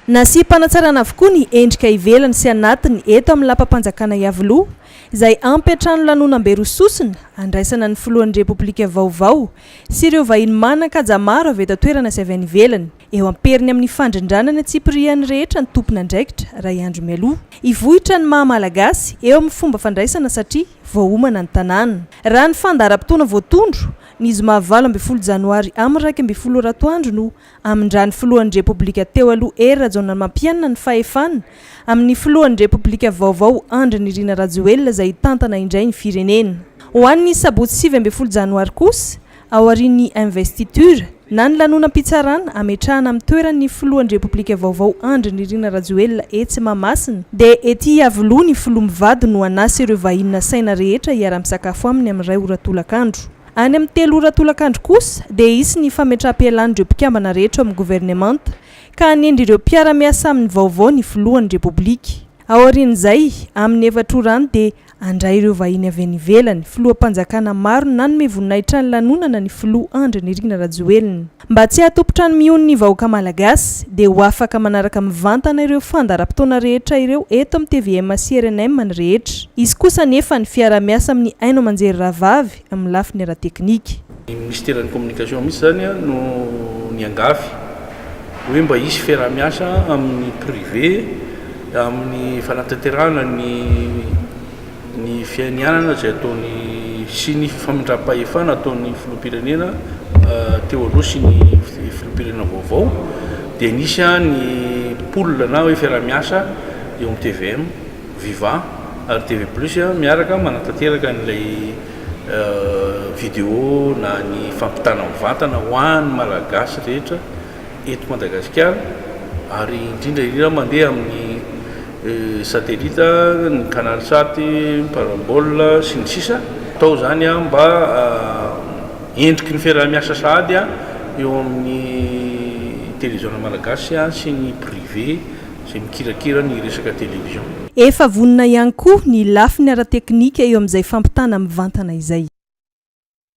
Nasiam-panatsarana avokoa ny endrika ivelany sy anatiny eto amin'ny lapam-panjakana Iavoloha, izay hampiantrano lanonam-be roa sosona handraisana ny filohan'ny Repoblika vaovao sy ireo vahiny manan-kaja maro avy eto an-toerana sy avy any ivelany. Eo am-periny amin'ny fandrindrana ny antsipiriany rehetra ny tompon'andraikitra iray andro mialoha. Hivohitra ny maha Malagasy eo amin'ny fomba fandraisana satria voaomana ny tanàna. Raha ny fandaharam-potoana voatondro, ny zoma 18 janoary amin'ny 11 ora atoandro no Hamindran'ny filohan'ny Repoblika teo aloha Hery Rajaonarimampianina ny fahefana amin'ny filohan'ny Repoblika vaovao Andry Nirina Rajoelina izay hitantana indray ny firenena. Ho an'ny sabotsy 19 janoary kosa, aorian'ny investiture, na ny lanonam-pitsarana hametrahana amin'ny toerany ny filohan'ny Repoblika vaovao Andry Nirina Rajoelina etsy Mahamasina, dia ety Iavoloha ny filoha mivady no hanasa ireo vahiny nasaina rehetra hiara-misakafo aminy amin'ny iray ora tolakandro. Any amin'ny telo ora tolakandro kosa dia hisy ny fametraham-pialan'ireo mpikambana rehetra ao amin'ny governemanta ka hanendry ireo mpiara-miasa aminy vaovao ny filohan'ny Repoblika. Aorian'izay, amin'ny efatra ora any dia handray ireo vahiny avy any ivelany, filoham-panjakana maro nanome voninahitra ny lanonana ny filoha Andry Nirina Rajoelina. Mba tsy hahatompon-trano mihono ny vahoaka malagasy dia ho afaka manaraka mivantana ireo fandaharam-potoana rehetra ireo eto amin'ny tvm sy rnm ny rehetra. Hisy kosa anefa ny fiaraha-miasa amin'ny haino aman-jery rahavavy amin'ny lafiny ara-teknika. Ny minisiteran'ny communication mihitsy izany no niangavy hoe mba hisy fiaraha-miasa amin'ny privé amin'ny fanatanterahana ny Ny fianianana izay ataon'ny sy ny famindram-pahefana ataon'ny filoham-pirenena teo aloha sy ny filoham-pirenena vaovao dia nisy ny pool na hoe fiaraha-miasa eo amin'ny tvm, Viva ary TV Plus miaraka manatanteraka an'ilay vidéo na ny fampitana mivantana ho an'ny Malagasy rehetra eto Madagasikara ary indrindra indrindra mandeha amin'ny satellite, ny canal sat, ny parabole sy ny sisa. Atao izany mba endriky ny fiaraha-miasa sahady eo amin'ny televiziona malagasy sy ny privé izay mikirakira ny resaka television. Efa vonona ihany koa ny lafiny ara-teknika eo amin'izay fampitana mivantana izay.